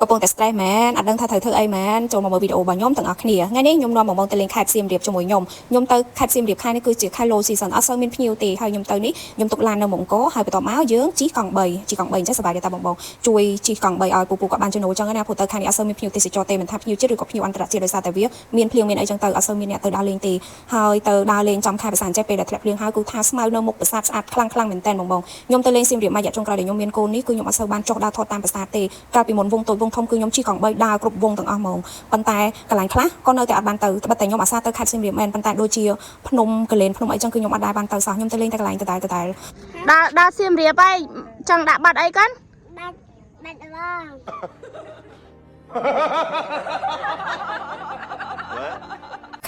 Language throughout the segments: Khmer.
កំពុងតែ stress មែនអត់ដឹងថាត្រូវធ្វើអីមែនចូលមកមើលវីដេអូរបស់ខ្ញុំទាំងអស់គ្នាថ្ងៃនេះខ្ញុំនាំបងបងទៅលេងខេត្តសៀមរាបជាមួយខ្ញុំខ្ញុំទៅខេត្តសៀមរាបខែនេះគឺជាខែ low season អត់សូវមានភ្ញៀវទេហើយខ្ញុំទៅនេះខ្ញុំទុកឡាននៅមង្គលហើយបន្ទាប់មកយើងជិះកង់3ជិះកង់3អញ្ចឹងសប្បាយទេតាបងបងជួយជិះកង់3ឲ្យពូពូគាត់បានចំណូលអញ្ចឹងណាព្រោះទៅខែនេះអត់សូវមានភ្ញៀវទេសចរទេមិនថាភ្ញៀវជាតិឬក៏ភ្ញៀវអន្តរជាតិដោយសារតែវាមានភ្លៀងមានអីចឹងទៅអត់សូវមានអ្នកទៅដើរលេងទេហើយទៅដើរលេងចំខែប្រាសាទចេះពេលដែលធ្លាក់ភ្លៀងហើយគឺថាស្មៅនៅមុខប្រាសាទស្អាតខ្លាំងខ្លាំងមែនតើបងបងខ្ញុំទៅលេងសៀមរាបមួយរយៈចុងក្រោយដែលខ្ញុំមានកូននេះគឺខ្ញុំអត់សូវបានចុះដើរថតតាមប្រាសាទទេកាលពីមុនវងតូចវងធំគឺខ្ញុំជិះកង់3ដើរគ្រប់វងទាំងអស់ហ្មងប៉ុន្តែកន្លែងខ្លះក៏នៅតែអត់បានទៅត្បិតតែខ្ញុំអាសាទៅខេត្តសៀមរាបមែនប៉ុន្តែដូចជាភ្នំកលែនភ្នំអីចឹងគឺខ្ញុំអត់ដែរបានទៅសោះខ្ញុំទៅលេងតែកន្លែងដដែលដដែល ដល់ដល់សៀមរាបហើយចង់ដាក់បាត់អីកូន បាត់បាត់ដំបង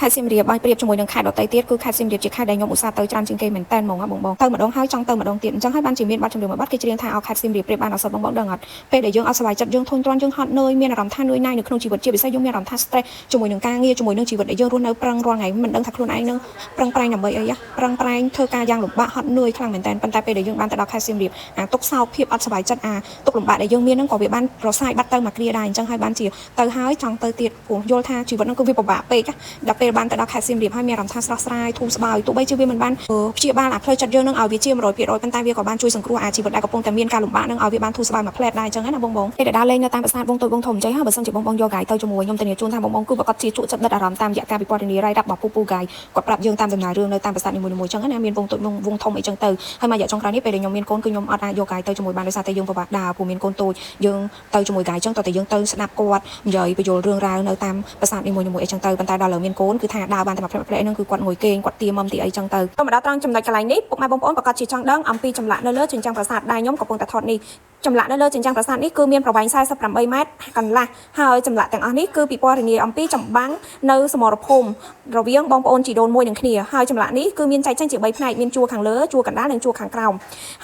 ខេត្តសៀមរាបបើប្រៀបជាមួយនឹងខេត្តដទៃទៀតគឺខេត្តសៀមរាបជាខេត្តដែលខ្ញុំឧស្សាហ៍ទៅច្រើនជាងគេមែនតើហ្មងហ៎បងបងទៅម្ដងហើយចង់ទៅម្ដងទៀតអញ្ចឹងហើយបានជាមានបទចម្រៀងមួយបទគេច្រៀងថាអោខេត្តសៀមរាបប្រៀបបានអត់សុទ្ធបងបងដឹងអត់ពេលដែលយើងអត់សប្បាយចិត្តយើងធុញទ្រាន់យើងហត់នឿយមានអារម្មណ៍ថានឿយណាយនៅក្នុងជីវិតជាពិសេសយើងមានអារម្មណ៍ថា stress ជាមួយនឹងការងារជាមួយនឹងជីវិតដែលយើងរស់នៅប្រឹងរាល់ថ្ងៃមិនដឹងថាខ្លួនឯងនឹងប្រឹងប្រែងដើម្បីអីហ៎ប្រឹងប្រែងធ្វើការយ៉ាងលំបាកហត់នឿយខ្លាំងមែនតើប៉ុន្តែពេលដែលយើងបានទៅដល់ខេត្តសៀមរាបអាទុកសោកភាពអត់សប្បាយចិត្តអាទុកលំបាកដែលយើងមានហ្នឹងក៏វាបានរសាយបាត់ទៅមួយគ្រាដែរអញ្ចឹងហើយបានជាទៅហើយចង់ទៅទៀតព្រោះយល់ថាជីវិតហ្នឹងគឺវាពិបាកពេកដល់ពេលបានទៅដល់ខេត្តសៀមរាបហើយមានអារម្មណ៍ថាស្រស់ស្រាយធូរស្បើយទោះបីជាវាមិនបានព្យាបាលអាផ្លូវចិត្តយើងនឹងឲ្យវាជា100%ប៉ុន្តែវាក៏បានជួយសង្គ្រោះអាជីវិតដែលកំពុងតែមានការលំបាកនឹងឲ្យវាបានធូរស្បើយមួយផ្លែតដែរអញ្ចឹងណាបងបងពេលដែលដើរលេងនៅតាមប្រាសាទវងតូចវងធំអញ្ចឹងហើយបើសិនជាបងបងយក guide ទៅជាមួយខ្ញុំធានាជូនថាបងបងគឺប្រកាសជាជក់ចិត្តដិតអារម្មណ៍តាមរយៈការពិពណ៌នារាយរាប់របស់ពូពូ guide គាត់ប្រាប់យើងតាមដំណើររឿងនៅតាមប្រាសាទនីមួយៗអញ្ចឹងណាមានវងតូចវងធំអីចឹងទៅហើយមួយរយៈចុងក្រោយនេះពេលដែលខ្ញុំមានកូនគឺខ្ញុំអត់អាចយក guide ទៅជាមួយបានដោយសារតែយើងពិបាកដើរព្រោះមានកូនតូចយើងទៅជាមួយ guide អញ្ចឹងតើតែយើងទៅស្ដាប់គាត់និយាយបញ្យល់រឿងរ៉ាវនៅតាមប្រាសាទនីមួយៗអីចឹងទៅប៉ុន្តែដល់ឥឡូវមានកូនគឺថាដើរបានតែមួយផ្លែផ្លែហ្នឹងគឺគាត់ងួយគេងគាត់ទាមមទីអីចឹងទៅទៅមកដល់ត្រង់ចំណុចកន្លែងនេះពុកម៉ែបងប្អូនប្រកាសជាចង់ដឹងអំពីចម្លាក់នៅលើជញ្ជាំងប្រាសាទដែលខ្ញុំកំពុងតែថតនេះចម្លាក់នៅលើជញ្ជាំងប្រាសាទនេះគឺមានប្រវែង48ម៉ែត្រកន្លះហើយចម្លាក់ទាំងអស់នេះគឺពិពណ៌នាអំពីចម្បាំងនៅសមរភូមិរវាងបងប្អូនជីដូនមួយនឹងគ្នាហើយចម្លាក់នេះគឺមានចែកចេញជា3ផ្នែកមានជួរខាងលើជួរកណ្ដាលនិងជួរខាងក្រោម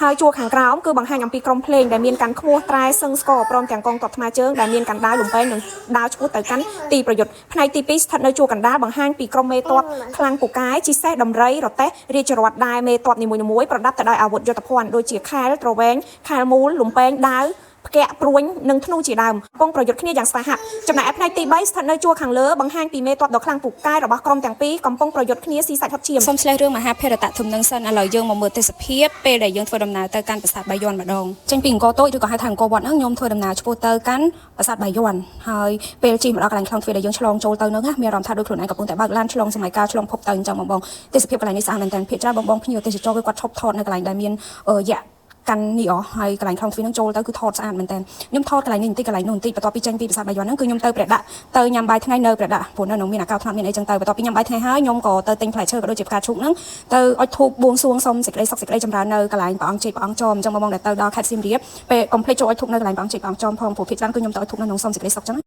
ហើយជួរខាងក្រោមគឺបង្ហាញអំពីក្រុមភ្លេងដែលមានកាន់ខ្មោះត្រែសឹងស្ករព្រមទាំងកងទ័ពថ្មើរជើងដែលមានកាន់ដាវលំពែងនិងដាវឆ្ពោះទៅកាន់ទីប្រយុទ្ធផ្នែកទី2ស្ថិតនៅជួរកណ្ដាលបង្ហាញពីក្រុមមេទ័ពខ្លាំងពូកែជីសេះដំរីរទេះរាជរដ្ឋដែលមេទ័ពនីមួយៗប្រដាប់ទៅដោយអាវុធយុទ្ធភ័ណ្ឌដូចជាខែលទ្រវែងខែលមូលលំពែងដាវផ្កាក់ព្រួញនិងធ្នូជាដើមកំពុងប្រយុទ្ធគ្នាយ៉ាងស្វាហាប់ចំណែកឯផ្នែកទី3ស្ថិតនៅជួរខាងលើបង្ហាញពីមេទ័ពដ៏ខ្លាំងពូកែរបស់ក្រុមទាំងពីរកំពុងប្រយុទ្ធគ្នាស៊ីសាច់ហុតឈាមសូមឆ្លេះរឿងមហាភេរតៈធំនឹងសិនឥឡូវយើងមកមើលទេសភាពពេលដែលយើងធ្វើដំណើរទៅកាន់ប្រាសាទបាយ័នម្ដងចេញពីអង្គរតូចឬក៏ហៅថាអង្គរវត្តហ្នឹងខ្ញុំធ្វើដំណើរឆ្ពោះទៅកាន់ប្រាសាទបាយ័នហើយពេលជិះមកដល់កន្លែងខ្លងទ្វារដែលយើងឆ្លងចូលទៅហ្នឹងណាមានអារម្មណ៍ថាដូចខ្លួនឯងកំពុងតែបើកឡានឆ្លងសម័យកាលឆ្លងភពទៅអញ្ចឹងបងបងទេសភាពកន្លែងនេះស្អាតមែនទែនភាគច្រើនបងបងភ្ញៀវទេសចរគឺគាត់ឈប់ថតនៅកន្លែងដែលមានយៈកាន់នេះអស់ហើយកន្លែងខ្លងទ្វារហ្នឹងចូលទៅគឺថតស្អាតមែនតើខ្ញុំថតកន្លែងនេះបន្តិចកន្លែងនោះបន្តិចបន្ទាប់ពីចេញពីប្រាសាទបាយ័នហ្នឹងគឺខ្ញុំទៅព្រះដាក់ទៅញ៉ាំបាយថ្ងៃនៅព្រះដាក់ព្រោះនៅនោះមានអាកោថ្នាក់មានអីចឹងទៅបន្ទាប់ពីញ៉ាំបាយថ្ងៃហើយខ្ញុំក៏ទៅទិញផ្លែឈើក៏ដូចជាផ្កាឈូកហ្នឹងទៅអុជធូបបួងសួងសុំសេចក្តីសុខសេចក្តីចម្រើននៅកន្លែងព្រះអង្គជ័យព្រះអង្គចមអញ្ចឹងបងបងដែលទៅដល់ខេត្តសៀមរាបពេលកុំភ្លេចចូលអុជធូបនៅកន្លែងព្រះអង្គជ័យព្រះអង្គចមផងព្រោះភាគច្រើនគឺខ្ញុំទៅអុជធូបនៅក្នុងសុំសេចក្តីសុខចឹង។